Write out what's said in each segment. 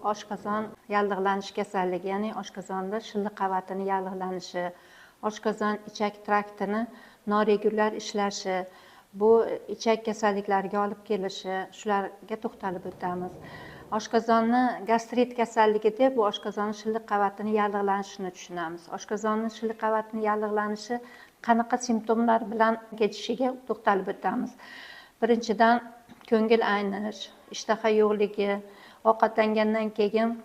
Oshqozon yallig'lanish kasalligi, ya'ni oshqozonda shilliq qavatini yallig'lanishi, oshqozon ichak traktini noregulyar ishlashi, bu ichak kasalliklariga olib kelishi, shularga to'xtalib o'tamiz. Oshqozonni gastrit kasalligi deb bu oshqozon shilliq qavatini yallig'lanishini tushunamiz. Oshqozonni shilliq qavatini yallig'lanishi qanaqa simptomlar bilan kechishiga to'xtalib o'tamiz. Birinchidan, ko'ngil aynish, ishtaha yo'qligi, ovqatlangandan keyin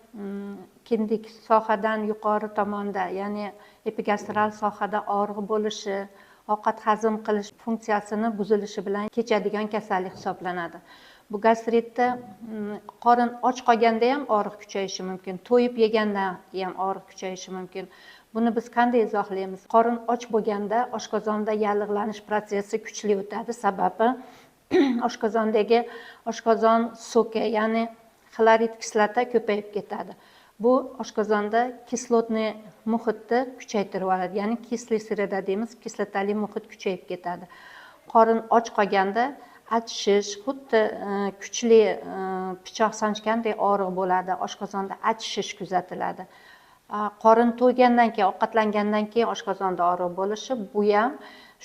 kindik sohadan yuqori tomonda, ya'ni epigastral sohada og'riq bo'lishi, ovqat hazm qilish funksiyasini buzilishi bilan kechadigan kasallik hisoblanadi. Bu gastritda qorin och qolganda ham og'riq kuchayishi mumkin, to'yib yeganda ham og'riq kuchayishi mumkin. Buni biz qanday izohlaymiz? Qorin och bo'lganda oshqozonda yallig'lanish protsessi kuchli o'tadi. Sababi oshqozondagi oshqozon соки, ya'ni xlorid kislota ko'payib ketadi. Bu oshqozonda кислотный muhitni kuchaytirib yuboradi, ya'ni кислый среда deymiz, kislotali muhit kuchayib ketadi. Qorin och qolganda achishish, xuddi kuchli pichoq sanchgandek og'riq bo'ladi, oshqozonda achishish kuzatiladi. Qorin to'ygandan keyin, ovqatlangandan keyin oshqozonda og'riq bo'lishi, bu ham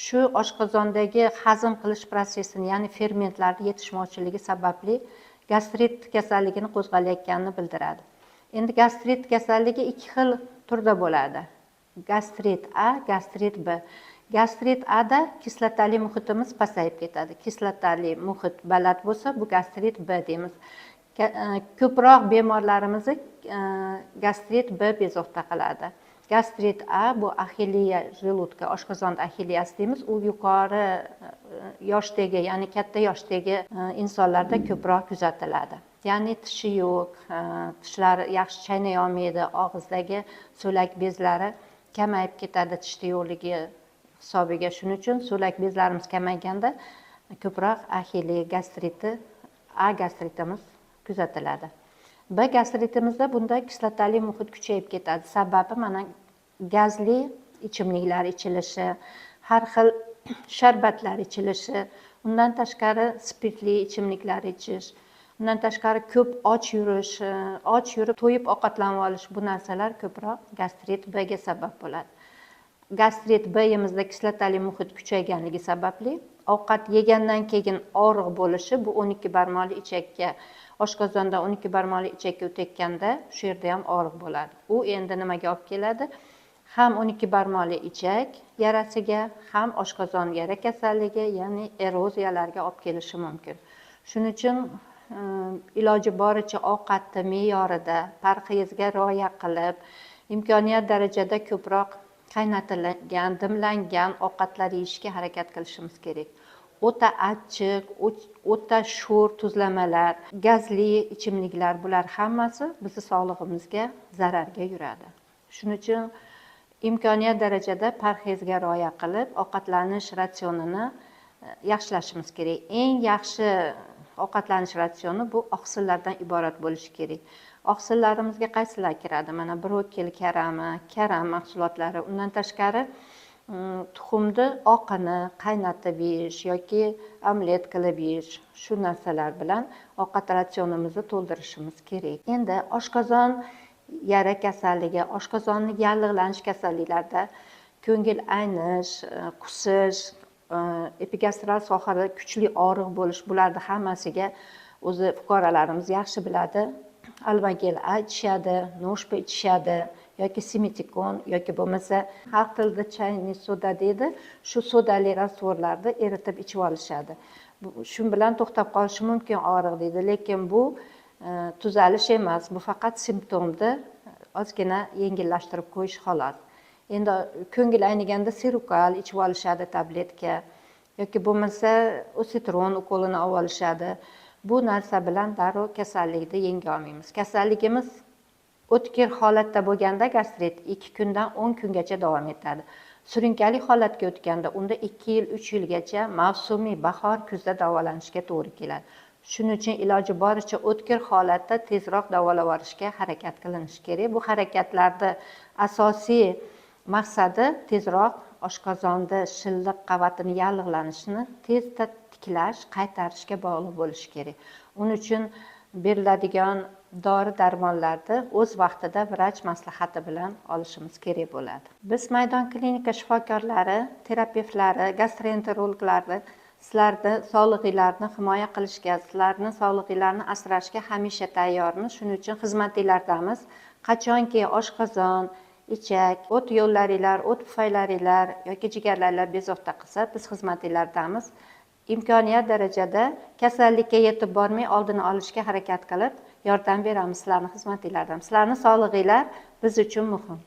shu oshqozondagi hazm qilish protsessini, ya'ni fermentlarni yetishmovchiligi sababli gastrit kasalligini qo'zg'alayotganini bildiradi. Endi gastrit kasalligi ikki xil turda bo'ladi: gastrit A, gastrit B. Gastrit Ada kislotali muhitimiz pasayib ketadi. Kislotali muhit baland bo'lsa, bu gastrit B deymiz. Ko'proq bemorlarimizni gastrit B bezovta qiladi. Gastrit A bu ахалия желудка, oshqozon axiliyasi deymiz. U yuqori yoshdagi, ya'ni katta yoshdagi insonlarda ko'proq kuzatiladi, ya'ni tishi yo'q, tishlari yaxshi chaynay olmaydi, og'izdagi so'lak bezlari kamayib ketadi tishni yo'qligi hisobiga. Shuning uchun so'lak bezlarimiz kamayganda ko'proq axiliya gastriti, A gastritimiz kuzatiladi. B gastritimizda bunda kislotali muhit kuchayib ketadi. Sababi mana gazli ichimliklar ichilishi, har xil sharbatlar ichilishi, undan tashqari spirtli ichimliklar ichish, undan tashqari ko'p och yurish, och yurib to'yib ovqatlanib olish, bu narsalar ko'proq gastrit Bga sabab bo'ladi. Gastrit Bimizda kislotali muhit kuchayganligi sababli ovqat yegandan keyin og'riq bo'lishi, bu 12 barmoqli ichakka, oshqozondan 12 barmoqli ichakka o'tayotganda shu yerda ham og'riq bo'ladi. U endi nimaga olib keladi? Ham 12 barmoqli ichak yarasiga, ham oshqozon yara kasalligi, ya'ni eroziyalarga olib kelishi mumkin. Shuning uchun iloji boricha ovqatni me'yorida, parhezga rioya qilib, imkoniyat darajada ko'proq qaynatilgan, dimlangan ovqatlar yeyishga harakat qilishimiz kerak. O'ta achchiq, o'ta sho'r tuzlamalar, gazli ichimliklar, bular hammasi bizni sog'lig'imizga zararga yuradi. Shuning uchun imkoniyat darajada parhezga rioya qilib, ovqatlanish ratsionini yaxshilashimiz kerak. Eng yaxshi ovqatlanish ratsioni bu oqsillardan iborat bo'lishi kerak. Oqsillarimizga qaysilar kiradi? Mana brokoli, karami, karam mahsulotlari, undan tashqari tuxumni oqini qaynatib yeyish yoki omlet qilib yeyish, shu narsalar bilan ovqat ratsionimizni to'ldirishimiz kerak. Endi oshqozon yara kasalligi, oshqozonni yallig'lanish kasalliklarida ko'ngil aynish, qusish, epigastral sohada kuchli og'riq bo'lish, bularni hammasiga o'zi fuqarolarimiz yaxshi biladi. Almagel A ichishadi, noshpa ichishadi yoki simetikon, yoki bo'lmasa xalq tilida чайный soda deydi, shu sodali раствор larni eritib ichib olishadi. Shu bilan to'xtab qolishi mumkin og'riq deydi, lekin bu tuzalish emas, bu faqat simptomni ozgina yengillashtirib qo'yish xolos. Endi ko'ngil ayniganda serukal ichib olishadi, tabletka, yoki bo'lmasa ositron ukolini olib olishadi. Bu narsa bilan darrov kasallikni yenga olmaymiz. Kasalligimiz o'tkir holatda bo'lganda gastrit 2 kundan 10 kungacha davom etadi. Surunkali holatga o'tganda unda 2 yil, 3 yilgacha mavsumiy, bahor, kuzda davolanishga to'g'ri keladi. Shuning uchun iloji boricha o'tkir holatda tezroq davolab yuborishga harakat qilinishi kerak. Bu harakatlarni asosiy maqsadi tezroq oshqozonda shilliq qavatini yallig'lanishini tezda tiklash, qaytarishga bog'liq bo'lishi kerak. Uning uchun Beriladigan dori darmonlarni o'z vaqtida vrach maslahati bilan olishimiz kerak bo'ladi. Biz Maydon klinika shifokorlari, terapevtlari, gastroenterologlari sizlarni sog'lig'inglarni himoya qilishga, sizlarni sog'lig'inglarni asrashga hamisha tayyormiz. Shuning uchun xizmatinglardamiz. Qachonki oshqozon, ichak, o't yo'llaringlar, o't pufaylaringlar yoki jigarlaringlar bezovta qilsa, biz xizmatinglardamiz. Imkoniyat darajada kasallikka yetib bormay oldini olishga harakat qilib yordam beramiz. Sizlarni xizmatinglardamiz. Sizlarni sog'lig'inglar biz uchun muhim.